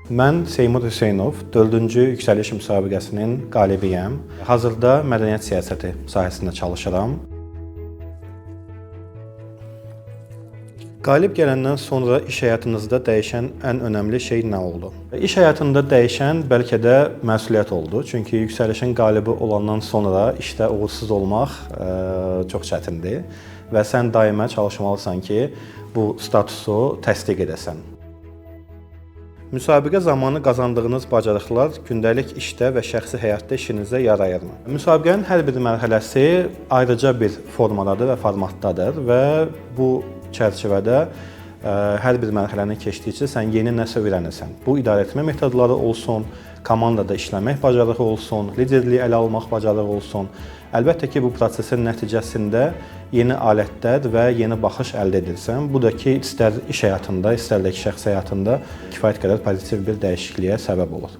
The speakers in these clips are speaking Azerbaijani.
Mən Seymur Hüseynov, 4-cü Yüksəliş müsabiqəsinin qalibiyəm. Hazırda mədəniyyət siyasəti sahəsində çalışıram. Qalib gələndən sonra iş həyatınızda dəyişən ən önəmli şey nə oldu? İş həyatında dəyişən bəlkə də məsuliyyət oldu. Çünki yüksəlişin qalibi olandan sonra işdə uğursuz olmaq çox çətindir və sən daima çalışmalısan ki, bu statusu təsdiq edəsən. Müsabiqə zamanı qazandığınız bacarıqlar gündəlik işdə və şəxsi həyatda işinizə yarayırmı? Müsabiqənin hər bir mərhələsi ayrıca bir formadadır və formatdadır və bu çərçivədə hər bir mərhələni keçdikcə sən yeni nəsə öyrənirsən. Bu idarəetmə metodları olsun, komandada işləmək bacarığı olsun, liderliyi ələ almaq bacarığı olsun. Əlbəttə ki, bu prosesin nəticəsində yeni alətlər və yeni baxış əldə edirsən. Bu da ki, istər iş həyatında, istər də ki, şəxsi həyatında kifayət qədər pozitiv bir dəyişikliyə səbəb olur.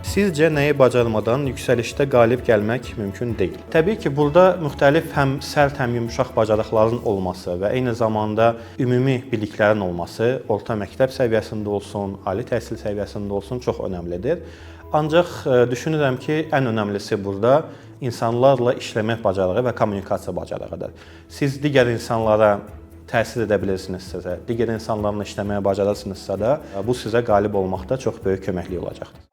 Sizcə nəyi bacarmadan yüksəlişdə qalib gəlmək mümkün deyil? Təbii ki, burada müxtəlif həm sərt, həm yumşaq bacarıqların olması və eyni zamanda ümumi biliklərin olması orta məktəb səviyyəsində olsun, ali təhsil səviyyəsində olsun çox önəmlidir. Ancaq düşünürəm ki, ən önəmlisi burada insanlarla işləmək bacarığı və kommunikasiya bacarığıdır. Siz digər insanlara təsir edə bilirsinizsə, digər insanlarla işləməyə bacarırsınızsa da, bu sizə qalib olmaqda çox böyük köməklik olacaqdır.